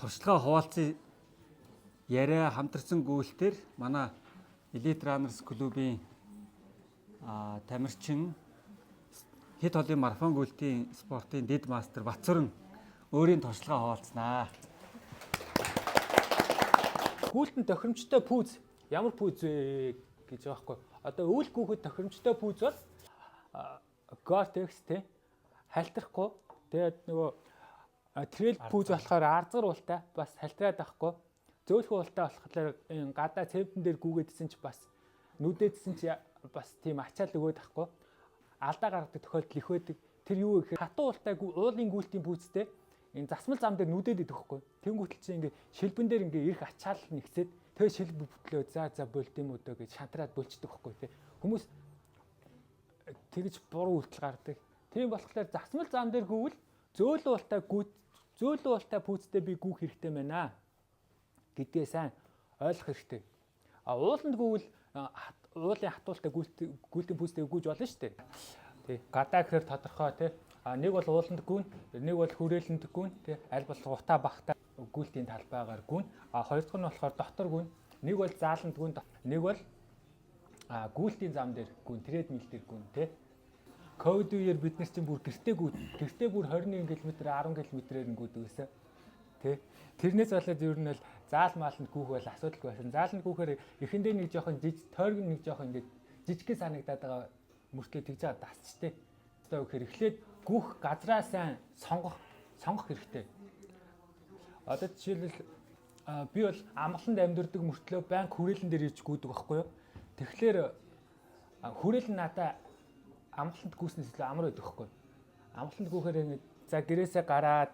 Туршлагаа хуваалцсан яриа хамтарсан гүйлтээр манай Elite Runners клубын тамирчин хэд холын марафон гүйлтийн спортын дэд мастер Батсүрэн өөрийн туршлагаа хуваалцсанаа. Гүйлтэн тохиромжтой пүүз ямар пүүз вэ гэж байгаа байхгүй. Одоо өвөл гүүхэд тохиромжтой пүүз бол Gore-Tex те халтархгүй. Тэгээд нөгөө trail пүүз болохоор арзгар уултай бас халтраад байхгүй. Зөөлхөн уултай болохоор энэ гадаа цементэн дээр гүгээдсэн ч бас нүдээдсэн ч бас тийм ачаал өгөөд байхгүй. Алдаа гаргадаг тохиолдол их байдаг. Тэр юу вэ гэхээр хатуу уултай уулын гүйлтийн пүүзтэй энэ засмал зам дээр нүдээд идэх байхгүй. Тэнгүүтэл чи ингээ шилбэн дээр ингээ ирэх ачаал нэгсээд тэгээ шилб бүтлөө за за болд юм уу дөө гэж шантраад болчдөг байхгүй тий. Хүмүүс тэгж буруу үйлдэл гаргадаг. Тийм болохоор засмал зам дээр гүвэл зөөлөн уултай гүйт зөөлөн уултай пүүцтэй би гүүх хэрэгтэй байна гэдгээ сайн ойлгох хэрэгтэй. А ууланд гүвэл уулын хатуултай гүйлтийн пүүцтэй гүйж болно шүү дээ. Тий. Гадаа гэхээр тодорхой тий. А нэг бол ууланд гүн, нэг бол хүрээлэнд гүн, тий. Аль болох утаа багтаа гүйлтийн талбайгаар гүн. А хоёр дахь нь болохоор дотор гүн. Нэг бол зааланд гүн, нэг бол гүйлтийн зам дээр гүн, treadmill дээр гүн, тий. Ковид үеэр бид нар чинь бүр гэртээ гүйт, гэртээ бүр 21 км, 10 км-ээр нь гүйдэг гэсэн. Тий. Тэрнээс болоод ер нь бол заал мааланд гүйх бол асуудалгүй байсан. Зааланд гүйхээр эхэндээ нэг жоохон жиж тойрог нэг жоохон ингээд жижигхэн санагдаад байгаа мөртлөө тэгж байгаа дасчтэй. Одоо гэхээр эхлээд гүйх газраа сайн сонгох сонгох хэрэгтэй. Одоо жишээлбэл би бол амгаланд амьдардаг мөртлөө банк хүрээлэн дээр ирж гүйдэг байхгүй юу? Тэгэхээр хүрээлэн надаа амгаланд гүйснээс илүү амар байдаг байхгүй юу? Амгаланд гүйхээр ингээд за гэрээсээ гараад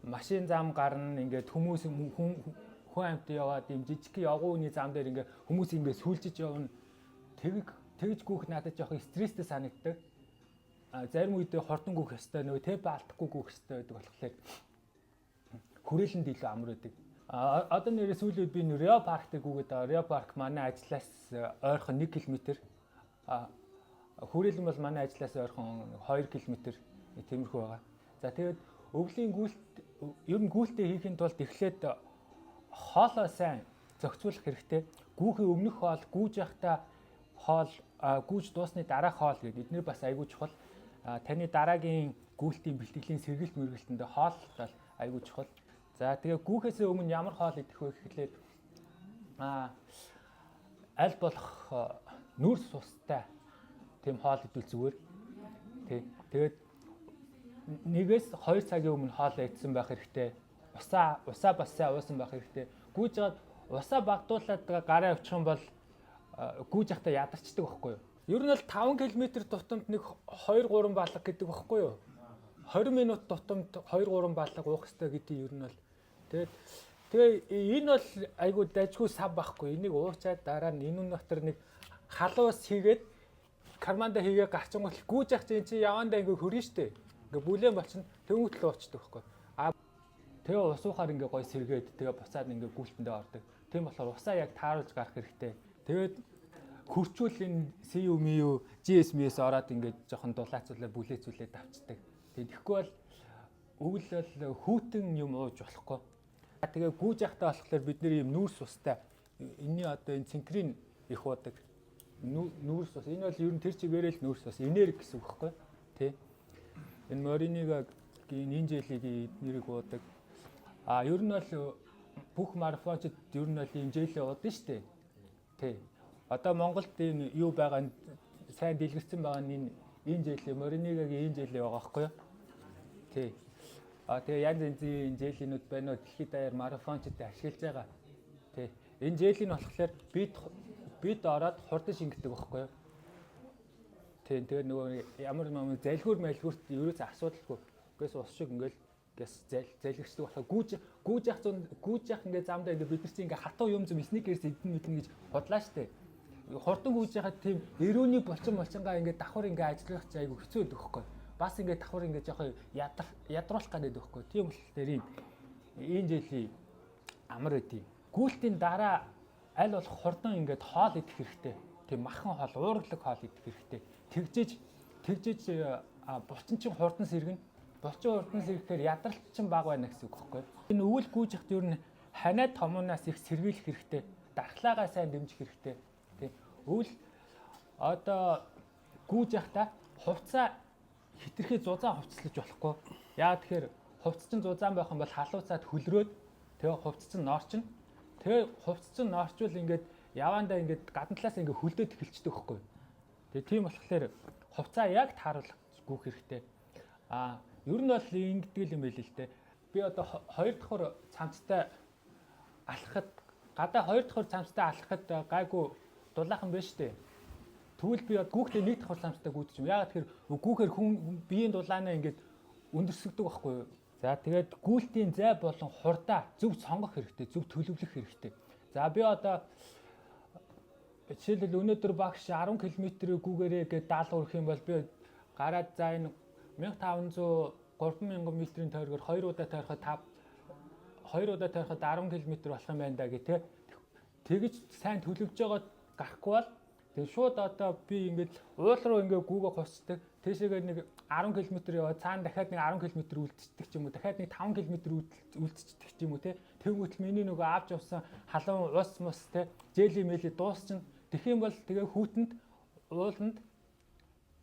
машин зам гарна, ингээд хүмүүс хүн хүн амьт яваад ийм жижиг явгууны зам дээр ингээд хүмүүс ингээд сүлжиж явна. Тэгж гүйх надад жоохон стресстэй санагддаг. Зарим үедээ хурдан гүйх ёстой, нөгөө темп алдахгүй гүйх ёстой байдаг болохоор хүрээлэнд илүү амар байдаг. Одоо нэрээ сүүлийн үед би нэр Рио парк дээр гүгээд байгаа. Рио парк манай ажлаас ойрхон 1 км. Хүрээлэн бол манай ажлаас ойрхон 2 км тиймэрхүү байгаа. За тэгээд өвлийн гүйлт ер нь гүйлтээ хийхин тулд эхлээд хоолоо сайн зохицуулах хэрэгтэй. Гүүхийн өмнөх хоол, гүүж явахдаа хоол, гүүж дуусны дараах хоол гэдэг эднэр бас айгүй чухал. Таны дараагийн гүйлтийн бэлтгэлийн сэргэлт мэргэлтэндээ хоол бол айгүй чухал. За тэгээ гүүхээсээ өмнө ямар хоол идэх вэ гэхлээр аль болох нүүрс устай тийм хоол идвэл зүгээр. Тий. Тэгээд 1-2 цагийн өмнө хоол идсэн байх хэрэгтэй. Усаа бас сайн уусан байх хэрэгтэй. Гүүж жагаад усаа багтуулаад гараа явчих юм бол гүүж явахдаа ядарчдаг байхгүй юу? Ер нь бол 5 км тутамд нэг 2-3 балга гэдэг байхгүй юу? 20 минут тутамд 2-3 балга уух хэрэгтэй гэдэг ер нь бол. Тэгээд тэгээ энэ бол айгуу дажгүй сав байхгүй. Энийг уучаад дараа нь энэ дотор нэг халуун ус хийгээд карманда хийгээ гарчингуул гүүж явах чинь чи явандаа ингээ хөрөн штэ. Ингээ бүлээн болчихно. Тэнгүүтэл уучдаг байхгүй. Тэгээ ус уухаар ингээ гой сэргээд тэгээ буцаад ингээ гүйлтэндээ ордог. Тийм болохоор усаа яг тааруулж гарах хэрэгтэй. Тэгээд хөрчүүл энэ CU MU GS MS ороод ингээд жоохон дулаацуулаа бүлээцүүлээд авчдаг. Тэгээд тэгэхгүй бол өвөл бол хүүтэн юм ууж болохгүй. Тэгээ гүүж явахтаа болохоор бид нэр юм нүүрс устай энэний одоо энэ цэнкрийн их уудаг. Нүүрс ус. Энэ бол ер нь тэр чигээрээ л нүүрс ус. Энерги гэсэн үг байхгүй тий. Энэ Моринигагийн энэ жилийг эднэрийг уудаг. Ер нь бол бүх марафончид ер нь бол ийм жээлээ уудаг шүү дээ. Тий. Одоо Монголд энэ юу байгаа нь сайн дэлгэрсэн байгаа нь энэ жээлээ Моринигагийн энэ жээлээ байгаа байхгүй юу? Тий. Тэгээ янз янзын жээлинүүд байна уу? Дэлхийд даяар марафончид ашиглаж байгаа. Тий. Энэ жээлийн болохоор бид ороод хурдан шингэдэг байхгүй юу? Тий. Тэгээ нөгөө ямар нэг залгиур малгиурт ерөөс асуудалгүй. Үгээс ус шиг ингээл гэс залгирчдаг болохоор гүүж явах зун гүүж явах ингээ замдаа ингээ бид нар чинь ингээ хатуу юм зүм сникерс идэн мэднэ гэж худлаа штэ. Хурдан гүйж яхад тийм эрүүний булчин булчингаа ингээ давхар ингээ ажиллах чи айгу хэцүү байдаг хөхгүй. Бас ингээ давхар ингээ жоохон ядруулах гэдэг хөхгүй. Тийм болохоор ийм энэ жилийн амар байдیں۔ Гүйлтийн дараа аль болох хурдан ингээд хоол идэх хэрэгтэй. Тийм махан хоол, уураглаг хоол идэх хэрэгтэй. Тэгжээж булчин чинь хурдан сэргэнэ. Булчин хурдан сэргэхээр ядралт чинь бага байна гэсэн үг байхгүй. Энэ өвөл гүйж яхад ер нь ханаа томоонаас их сэргийлэх хэрэгтэй. Дархлаагаа сайн дэмжих хэрэгтэй. Тий. Өвөл одоо гүйж яхдаа хувцаа хитрхи зузаан хувцаслаж болохгүй. Яа тэгэхээр хувцас чинь зузаан байх юм бол халууцаад хөлрөөд тэгээ хувцас чинь ноорчно. Тэгээ хувцас чинь ноорчвол ингээд яваандаа ингээд гадна талаас ингээд хөлдөөд эхэлчихдэг байхгүй. Тэгээ тийм болохоор хувцаа яг тааруулах гүйх хэрэгтэй. Аа ер нь бол ингэдэг юм байл л дээ. Би одоо хоёр давхар цамцтай алхахад гадаа хоёр давхар цамцтай алхахад гайгүй дулаахан байна шүү дээ. Тэгвэл би гүүхдээ нэг давхар цамцтай гүйдэг юм. Яагаад тэгэхээр гүүхээр хүн биеийн дулаанаа ингээд өндөрсөгдөг байхгүй юу? За тэгээд гүйлтийн зай болон хурдаа зөв сонгох хэрэгтэй, зөв төлөвлөх хэрэгтэй. За би одоо жишээлбэл өнөөдөр багш 10 км гүгээрээ гээд даалгавар өгөх юм бол би гараад за энэ 1500 3000 метрийн тойргоор 2 удаа тойроход 5 2 удаа тойроход 10 км болох юм байна да гэх тээ. Тэгэж сайн төлөвлөж байгаад гарахгүй бол тэг шууд одоо би ингээд уул руу ингээд гүүгээ хусдаг. Тийшээгээ нэг 10 км яваад цаана дахиад нэг 10 км үлдчихдэг ч юм уу. Дахиад нэг 5 км үлдчихдэг ч юм уу те. Тэнгүүтэл миний нөгөө авч явсан халуун ус мус те жэли мэли дуусчин. Тэгэх юм бол тэгээ хүүтэнд ууланд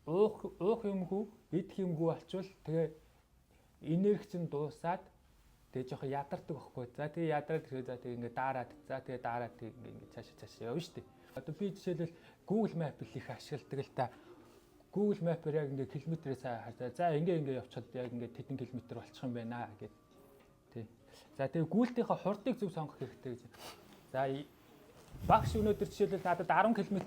уух юмгүй, идэх юмгүй болчвол тэгээ энерги чинь дуусаад тэгээ жоохон ядардаг байхгүй. За тэгээ ядраад ирэхээ за тэгээ ингээд daarаад за тэгээ daarаад тэгээ ингээд цаашаа цаашаа явна шүү дээ. Одоо би жишээлбэл Google Map их ашигладаг л та. Google Map-ээр яг ингээд километрээ сайн харж за ингээ ингээ явчихад яг ингээд тэдэн километр болчих юм байна гэд. Тий. За тэгээ гүйлтийнхээ хурдыг зөв сонгох хэрэгтэй гэж. За багш өнөөдөр жишээлбэл надад 10 км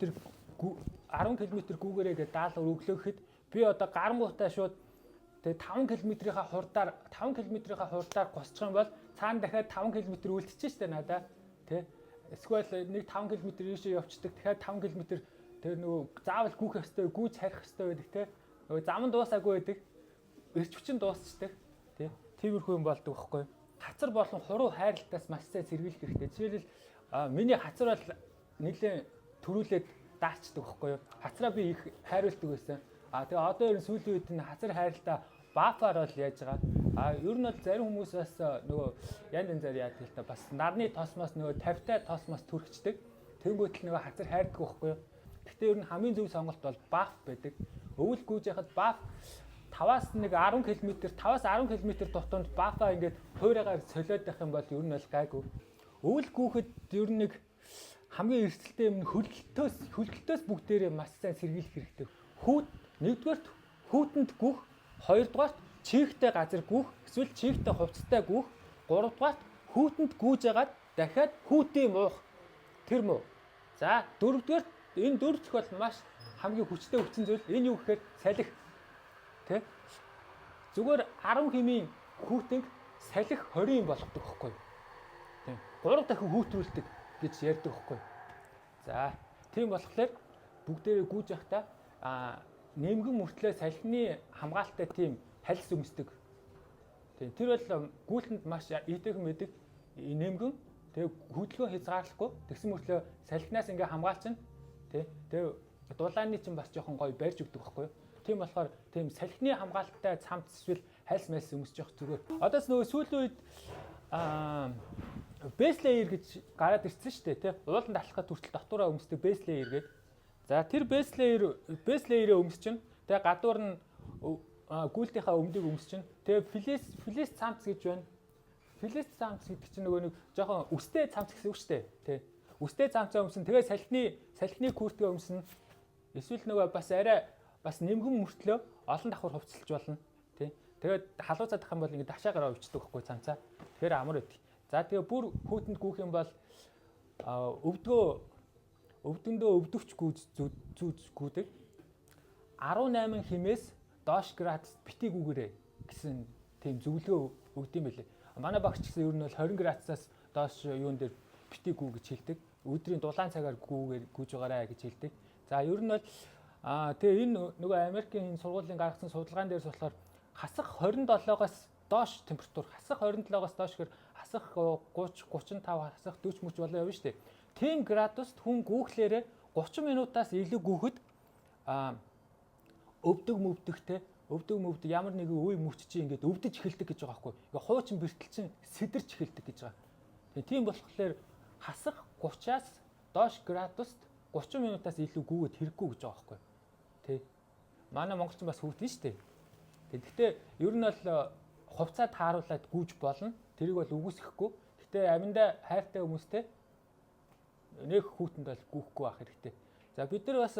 10 км гүүгээрээ гэдэг даалгавар өглөөхөд би одоо гарангуутаа шууд тэгээ 5 км-ийнхаа хурдаар 5 км-ийнхаа хурдаар госчих юм бол цаана дахиад 5 км үлдчихэж штэ надаа. Тэ. Эсвэл нэг 5 км ийшээ явцдаг. Дахиад 5 км тэр нөгөө заавал гүйх ёстой, гүйж харих ёстой байдаг те. Нөгөө зам нь дуусаагүй байдаг. Эрч хүчин дуусчдаг. Тэ. Тиймэрхүү юм болдог байхгүй. Хацар болон хуруу хайралтаас маш сайн сэргийлэх хэрэгтэй. Жишээлбэл миний хацар бол нэлээд төрүүлээд даачдаг байхгүй юу. Хацраа би их хайруулдаг байсан. А тэгээ одоо ер нь сүүлийн үед нь хацар хайралтаа бафаар бол яаж байгаа. А ер нь бол зарим хүмүүс бас нөгөө янз янзаар яадаг л та бас нарны тосмоос нөгөө 50-тай тосмоос түрхчдэг. Тэнгүүтэл нөгөө хацар хайрдаг байхгүй юу. Гэхдээ ер нь хамгийн зөв сонголт бол баф байдаг. Өвөл гүйж яхад баф 5-аас нэг 10 км 5-аас 10 км тутамд бафа ингээд хуурайгаар солиод байх юм бол ер нь бол гайгүй. Өвөл гүйхэд ер нь нэг хамгийн эрсдэлтэй юм нь хөлдөлтөөс бүгдээрээ маш сайн сэргийлэх хэрэгтэй. Хүүт нэгдүгээрт хүүтэнд гүх, хоёрдугаарт чийгтэй газар гүх, эсвэл чийгтэй хувцастай гүх, гуравдугаарт хүүтэнд гүйж агаад дахиад хүүтийн муух тэр муу. За дөрөвдүгээрт энэ дөрөв дэх бол маш хамгийн хүчтэй хүчин зүйл. Энэ юу гэхээр салхи. Тэ? Зүгээр 10 хэмийн хүүтэнг салхи 20 юм болгодог байхгүй юу? Тийм. 3 дахин хүүтрүүлдэг гэж ярьдаг байхгүй юу? За, тийм болохоор бүгдээрээ гүйж явахдаа нэмгэн мөртлөө салхины хамгаалалттай тийм халис өмсдөг. Тийм. Тэр бол гүйлтэнд маш ийтэйхэн байдаг. Нэмгэн тэгээ хөдөлгөөн хязгаарлахгүй тэгсэн мөртлөө салхинаас ингээ хамгаалчин тий. Тэгээ дулааны чинь бас жоохон гоё барьж өгдөг байхгүй юу? Тийм болохоор тийм салхины хамгаалттай цамц эсвэл хальс мальс өмсөж явах зүгээр. Одоос нөгөө сүүлийн үед base layer гэж гараад ирсэн шүү дээ тий. Ууланд алхахад хүртэл дотоороо өмсдөг base layer гэдэг. За тэр base layer-ээ өмсчин. Тэгээ гадуур нь гүйлтийнхаа өмдийг өмсчин. Тэгээ fleece цамц гэж байна. Fleece цамц гэдэг чинь нөгөө нэг жоохон үстэй цамц гэсэн үг шүү дээ тий. Үстэй цамцаа өмсөн. Тэгээ салхины куртгээ өмснө. Эсвэл нөгөө бас арай бас нэмгэн мөртлөө олон давхар хувцалж болно тий. Тэгээд халууцаад ах юм бол ингээд ташаа гараа өвчдөг байхгүй цамцаа. Тэгэхээр амар байдаг. За тэгээ бүр хүүтэнд гүйх юм бол өвдөндөө өвдөвч гүйж зүүж гүйдэг. 18 хэмээс доош градус бити гүгээрээ гэсэн тийм зөвлөгөө өгд юм байлээ. Манай багш ч гэсэн ер нь бол 20 градусаас доош юун дээр бити гүү гэж хэлдэг. Өдрийн дулаан цагаар гүүгээр гүйж байгаарэ гэж хэлдэг. За ер нь бол тэгээ энэ нөгөө Америкийн энэ сургуулийн гаргасан судалгаан дээрс болохоор хасах 27-оос доош температур хасах 27-оос доош гэхээр хасах 30 35 хасах 40 мөч болоо явна шүү дээ. Тийм градуст хүн гүүхлээрээ 30 минутаас илүү гүүхэд өвдөг мөвдөгтэй Өвдөг мөвдөг ямар нэгэн үе мөч чи ингээд өвдөж эхэлдэг гэж байгаа байхгүй. Ингээ хуучин бэртэл чин сэтэрч эхэлдэг гэж байгаа. Тийм болохоор хасах 30-аас доош градуст 30 минутаас илүү гүгээд хэрэггүй гэж байгаа байхгүй. Тэ. Манай монголчин бас хүүтэн шүү дээ. Тэгэхдээ ер нь бол хувцаа тааруулаад гүйж болно. Тэрийг бол үгүйсгэхгүй. Гэтэ аминдаа хайртай хүмүүстэй нэг хүүтэнд бол гүйхгүй байх хэрэгтэй. За бид нар бас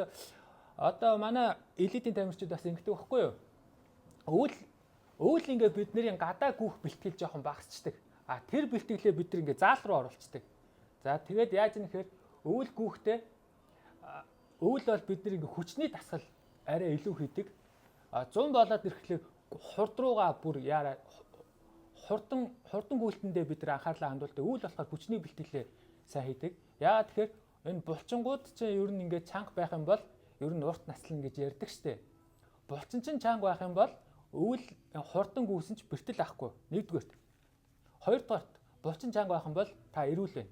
одоо манай элитийн тамирчид бас ингэдэг байхгүй юу? Өвөл ингээ бидний гадаа гүйх бэлтгэл жоохон багасчдаг. А тэр бэлтгэлээ бид нар ингээ заал руу оруулцдаг. За тэгээд яаж юм гэхээр өвөл гүйхтээ өвөл бол бид нар ингээ хүчний дасгал арай илүү хийдэг. А 100 болоод ирэхлээр хурд руугаа бүр яараа хурдан гүйлтэндээ бид нар анхаарлаа хандуулдаг. Өвөл болохоор хүчний бэлтгэлээ сайн хийдэг. Яагаад тэгэхээр энэ булчингууд чинь ер нь ингээд чанга байх юм бол ер нь урт наслна гэж ярьдаг штэ. Булчин чинь чанга байх юм бол өвөл хурдан гүйсэн ч бэртэл авахгүй. Нэгдүгээрт. Хоёрдугаарт булчин чанга байх юм бол та эрүүл байна.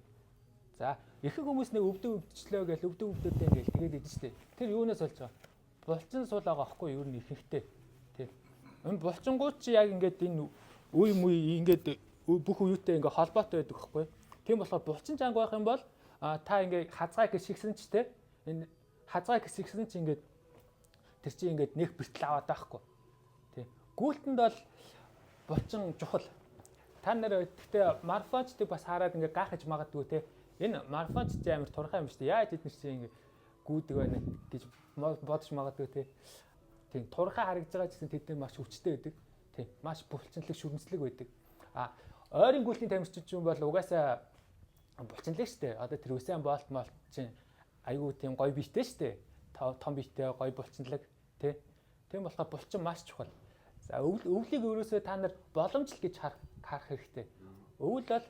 За ихэнх хүмүүс нэг өвдөг өвдчлөө гэж өвдөг өвдөдөө ингээл тэгээд идэв штэ. Тэр юунаас болж байгаа? Булчин сул байгаа байхгүй юу ер нь ихэнхтэй. Тэ. Энэ булчингууд чи яг ингээд энэ үе мүе ингээд бүх үеүтэй ингээд холбоотой байдаг байхгүй. Тийм болохоор булчин чанга байх юм бол та ингээд хазгай гэж шигсэн ч те энэ хазгай гэж шигсэн чи ингээд тэр чи ингээд нэг бэртэл аваад байхгүй. Тэ. Гүйлтэнд бол булчин чухал. Та нар гэхдээ марафончдыг бас хараад ингээд гайхаж магадгүй те. Энэ марафонч чи амар турхай юм шүү дээ. Яаж эднэр чи ингээд гүйдэг байна гэж бодож магадгүй те. Тийм турхай харагдж байгаа гэсэн тэд нар маш хүчтэй байдаг. Тийм маш булчинлаг шүрмэслэг байдаг. А ойрын гүйлтийн тамирчид юм бол угаасаа булчинлаг шүү дээ. Одоо тэр Үсэн Болт молт чинь айгүй тийм гоё биетэй шүү дээ. Том биетэй гоё булчинлаг тий. Тийм болохоор булчин маш чухал. За өвлийг өөрөөсөө та нар боломжл гэж харах хэрэгтэй. Өвөл бол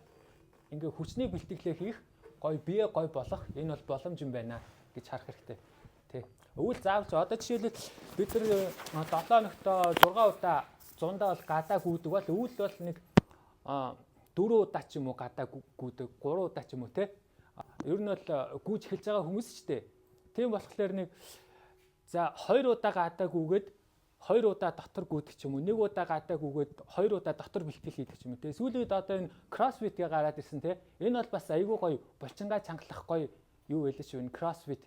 ингээ хүчний бэлтгэлээ хийх, гоё бие гоё болох энэ бол боломж юм байна гэж харах хэрэгтэй. Тий. Өвөл заавал ч одоо жишээлбэл бид нар 7 хоногт 6 удаа зундаа бол гадаа гүйдэг бол өвөл бол нэг 4 удаа ч юм уу гадаа гүйдэг, 3 удаа ч юм уу те. Ер нь бол гүйж эхэлж байгаа хүмүүс ч те. Тийм болохоор нэг за 2 удаа гадаа гүйгээд 2 удаа дотор гүйдэг ч юм уу, 1 удаа гадаа гүйгээд 2 удаа дотор бэлтгэл хийдэг ч юм уу те. Сүүлийн үед одоо энэ кроссфит-гээ гараад ирсэн те. Энэ бол бас айгүй гоё булчингаа чангалах гоё юу байлээ шүү энэ кроссфит.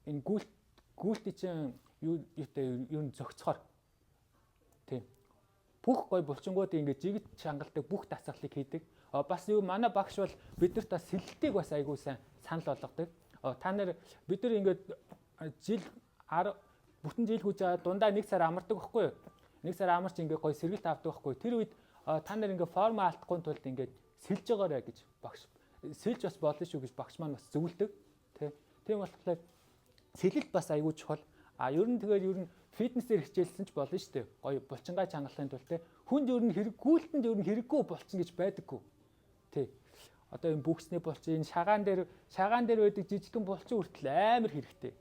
Энэ гүйлт чинь юу юутай ер нь зохицохоор тийм бүх гой булчингууд ингээд жигд чангалдаг бүх дасгалыг хийдэг. Бас юу манай багш бол биднэрт бас сэлэлтийг бас айгүй сайн санал болгодог. Та нар бид нар ингээд жил 10 бүтэн жил хүж байгаа дундаа 1 сар амардаг байхгүй юу? 1 сар амарч ингээд гой сэргэлт авдаг байхгүй юу? Тэр үед та нар ингээд форма алдахгүй тулд ингээд сэлж байгаарэ гэж багш сэлж бас болно шүү гэж багш маань бас зөвлөдөг. Тэ. Тийм болохоор сэлэлт бас айгүй чухал. А ер нь тэгэхээр ер нь фитнесээр хичээлсэн ч болно шүү дээ. Гоё булчингаа чангалахын тулд те. Хүнд ер нь хэрэггүүлтэнд ер нь хэрэггүй булчин гэж байдаггүй. Тэ. Одоо энэ бүхсний булчин, энэ шагаан дээр байдаг жижигхэн булчин хүртэл амар хэрэгтэй.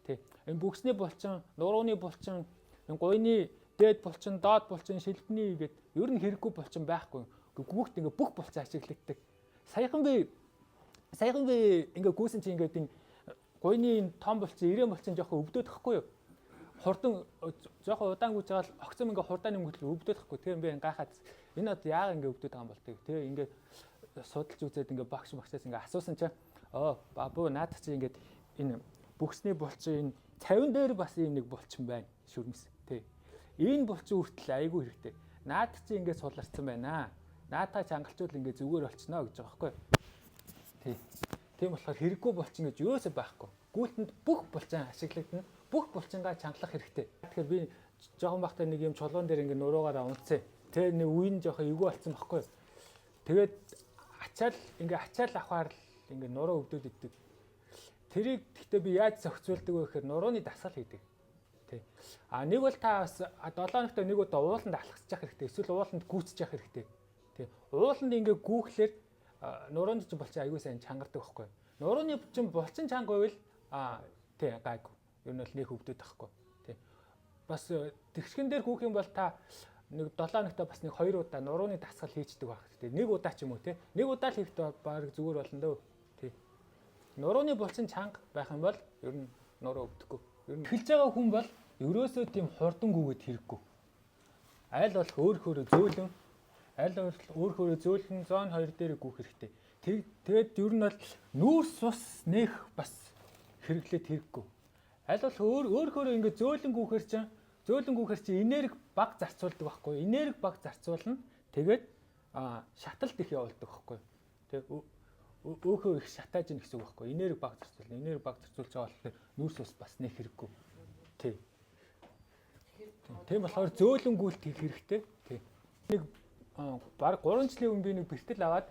Тэ. Энэ бүхсний булчин, нурууны булчин, энэ гуйны дээд булчин, доод булчин, шилбэний гээд ер нь хэрэггүй булчин байхгүй. Гүүхт ингээ бүх булчин ашиглагддаг. Саяхан би ингээ гүйсэн чи ингээд энэ гуйны том булчин, ирээн булчин жоохон өвдөд тахгүй юу? Хурдан жоохон удаан гүйж байгаа л огцом ингээ хурдан нэмэгдэл өвдөд тахгүй. Тэгэхээр би гайхаад энэ одоо яага ингээ өвдөд байгаа юм бол тэгээ ингээ судалж үзээд ингээ багш багшаас ингээ асуусан чинь бабу наадах чи ингээд энэ бүхсний булчин энэ цавин дээр бас ийм нэг булчин байна шүрмэс тий. Энэ булчин хүртэл айгүй хэрэгтэй. Наадах чи ингээ суларсан байна. Наатаа чангалчвал ингээ зүгээр болчихноо гэж байгаа байхгүй. Тий. Тийм болохоор хэрэггүй булчин гэж юусоо байхгүй. Гүйлтэнд бүх булчин ашиглагдана. Бүх булчингаа чангалах хэрэгтэй. Тэгэхээр би жоохон бахтай нэг юм чулуун дээр ингээ нуруугаараа унтсан. Тэр нэг үе нь жоохон эвгүй болсон байхгүй. Тэгээд ачаал авахаар л ингээ нуруу өвдөд идэг. Тэрийг гэхдээ би яаж зохицуулдаг вэ гэхээр нурууны дасгал хийдэг. Тэ. А нэг бол та бас 7 хоногт нэг удаа ууланд алхасчих хэрэгтэй. Эсвэл ууланд гүйцчих хэрэгтэй. Тэ. Ууланд ингээ гүүхлээр нурууны чинь булчин аягүй сайн чангардаг байхгүй. Нурууны чинь булчин чанга байвал тий гайгүй. Ер нь бол нэх өвдөд байхгүй. Тий. Бас тэгшгэн дээр гүүх юм бол та нэг 7 хоногт бас нэг 2 удаа нурууны дасгал хийчдэг байх хэрэгтэй. Нэг удаа ч юм уу тий. Нэг удаа л хийхдээ баг зүгээр болно дөө. Тий. Нурууны булчин чанга байх юм бол ер нь нуруу өвдөхгүй. Ер нь эхэлж байгаа хүн бол Ерөөсөө тийм хурдан гүгээд хэрэггүй. Аль болох өөр зөөлөн, аль болох өөр зөөлөн зон 2 дээр гүөх хэрэгтэй. Тэгээд ер нь бол нүүрс ус нэх бас хэрэглээд хэрэггүй. Аль болох өөр ингээд зөөлөн гүөхэр чинь энерги баг зарцуулдаг байхгүй. Энерги баг зарцуулна. Тэгээд шаталт их явуулдаг байхгүй. Тэг өөхөө их шатааж ийн гэсэн үг байхгүй. Энерги баг зарцуулна. Энерги баг зарцуулж байгаа болохоор нүүрс ус бас нэх хэрэггүй. Тий. Тийм болохоор зөөлөн гүйлт хийх хэрэгтэй. Тий. Нэг баг 3 жилийн өмнө би нэг бэлтгэл аваад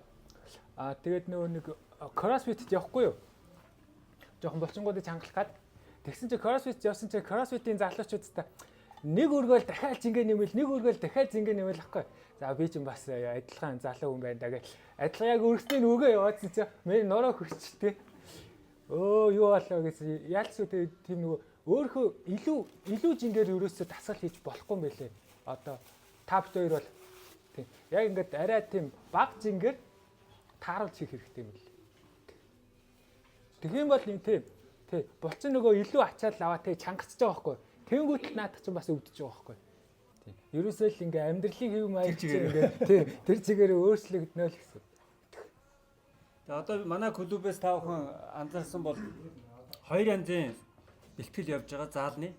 тэгээд нөгөө нэг CrossFit-д явахгүй юу? Жохон булчингуудыг чангалах гад. Тэгсэн чинь CrossFit явсан чинь CrossFit-ийн залуучуудтай нэг өргөөл дахиад зингээ нэмэл, нэг өргөөл дахиад зингээ нэмэл ахгүй. За би чинь бас адилхан залуу хүн байна да гэл. Адилхан яг өргөсний нүгэ яваадсан чинь миний нуруу хөрчтэй. Өө юу болоо гэсэн. Ялц үү тийм нөгөө өөрхөө илүү жингээр ерөөсөө дасгал хийж болохгүй юм байлээ. Одоо та бит хоёр бол тийм яг ингээд арай тийм баг жингээр тааруулж хийх хэрэгтэй юм лээ. Тэгэх юм бол юм тийм тий булчин нөгөө илүү ачаал аваа тий чангарч байгаа байхгүй. Тэнгүүтэл наадах чинь бас өвдөж байгаа байхгүй. Тий. Ерөөсөө л ингээ амьдралын хэв маяг чинь ингээ тий тэр чигээр өөрчлөгднө л гэсэн. Тэгээ одоо манай клубээс та бүхэн анзаарсан бол хоёр янзын бэлтгэл явж байгаа заалны.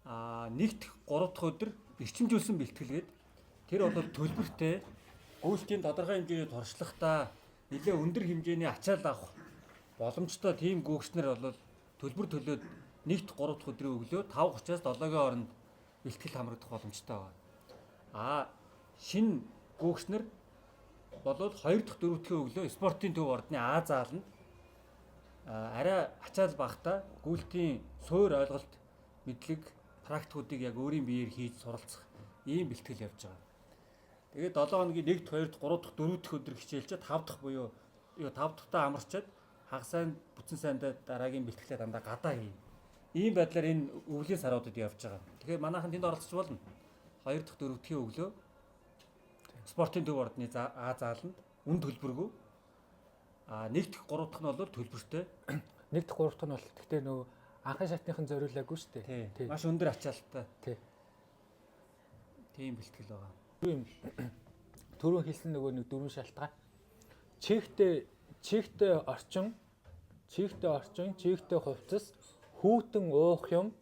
1 дахь 3 дахь өдөр эрчимжүүлсэн бэлтгэлгээд тэр бол төлбөртэй гүйлтийн тодорхой хэмжээний туршлагатай нэлээ өндөр хэмжээний ачаал авах боломжтой тийм гүйгчнэр бол төлбөр төлөөд 1 дахь 3 дахь өдрийн өглөө 5:30-аас 7-гийн хооронд бэлтгэл хамрагдах боломжтой байгаа. Шинэ гүйгчнэр болвол 2 дахь 4 дахь өглөө спортын төв ордны А зааланд арай ачаал багтаа гүйлтийн суур ойлголт мэдлэг практикуудыг яг өөрийн биеэр хийж суралцах ийм бэлтгэл явж байгаа. Тэгээд 7 хоногийн 1 дахь 2 дахь 3 дахь 4 дахь өдөр хичээлчээд 5 дахь буюу 5 дахьтаа амарчаад хагас сайн бүтэн сайндаа дараагийн бэлтгэлээ дандаа гадаа хийнэ. Ийм байдлаар энэ өвлийн саруудад явж байгаа. Тэгэхээр манайхан тэнд оролцож болно. 2 дахь 4 дахьийн өглөө спортын төв ордны А зааланд үн төлбөргүй. 1 дахь 3 дахь нь бол төлбөртэй. 1 дахь 3 дахь нь бол гэхдээ нөгөө анхын шатныхан зориулаагүй шүү дээ. Тий. Маш өндөр ачаалттай. Тий. Тийм бэлтгэл байгаа. Юу юм түрүүн хэлсэн нөгөө нэг дөрвөн шалтгаан. Чигтээ орчин, чигтээ хувцас, хүүтэн уух юм,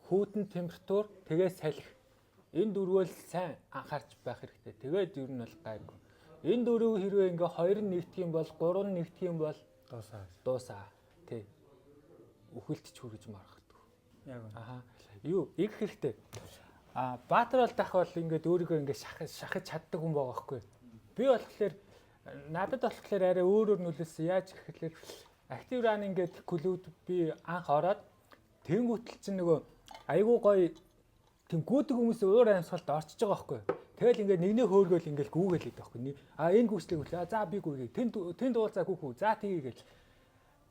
хүүтэн температур, тэгээ салхи. Энэ дөрвөл сайн анхаарч байх хэрэгтэй. Тэгээд ер нь бол гайгүй. Энэ дөрөв хэрвээ ингээ 2 нь нэгдэх юм бол 3 нь нэгдэх юм бол дуусаа. Тий. Үхэлт ч хүрэж маргахдаггүй. Яг үнэ. Аха. Юу их хэрэгтэй. Баатар бол дах бол ингээд өөрийгөө ингээд шахаж чаддаг хүн байгаа байхгүй. Би болохоор надад болохоор арай өөрөөр нөлөөлсөн. Яаж гэхэлэр Active Running гэдэг клубд би анх ороод тэнгуүтэл чинь нөгөө айгүй гоё тийм гүйдэг хүмүүс уур амьсгалд орчиж байгаа байхгүй. Тэгэл ингээд нэгнээ хөөргөөл ингээд гүүгээл гэдэг байхгүй. Энэ гүйцлийг үлээ. За би гүйгээ. Тэнд уулзаа гүүх үү. За тгий гээл.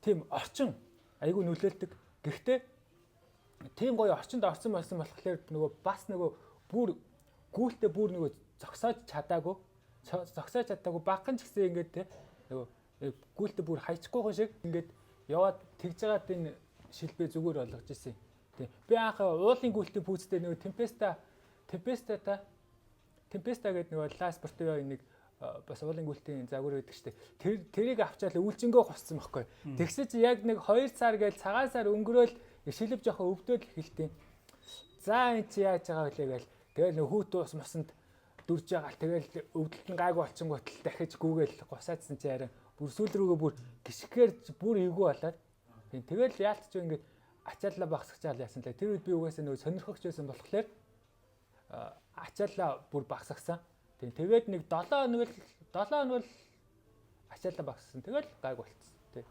Тийм орчин айгүй нөлөөлдөг. Гэхдээ тийм гоё орчинд орсон байсан болохоор нөгөө бас нөгөө бүр гүйлтээ бүр нөгөө зогсоож чадаагүй. Зогсоож чадаагүй багхан ч гэсэн ингээд те нөгөө гүйлтээ бүр хайчихгүй шиг ингээд яваад тэгж байгаад энэ шилбээ зүгээр болгож ирсэн. Тийм. Би анх уулын гүйлтийн пүүцтэй нөгөө Tempesta гэдэг нөгөө La Sportiva нэг бас уулын гүйлтийн загвар байдаг штэ. Тэрийг авчаал үүлжингөө госцсон байхгүй. Тэгсэн чи яг нэг 2 сар гээл цагаан сар өнгөрөөл шилэв жоохон өвдөөл эхэлтийн. За энэ чи яаж байгаа вэ гээл. Тэгэл нөх хүүт ус мосонд дүрж байгаа л тэгэл өвдөлт нь гайгүй болчихгоот л дахиж гүүгээл гусаадсан чи арай бүр сүүл рүүгээ бүр гიშгээр бүр эвгүй болоод. Тийм тэгэл яалтч ингээд ачааллаа багасгачаал яасан лээ. Тэр үед би угаасаа нөгөө сонирхогч байсан болохоор ачааллаа бүр багасгасан. Тийм тэгээд нэг 7 хоног л ачааллаа багасгасан. Тэгэл гайг болцсон. Тий.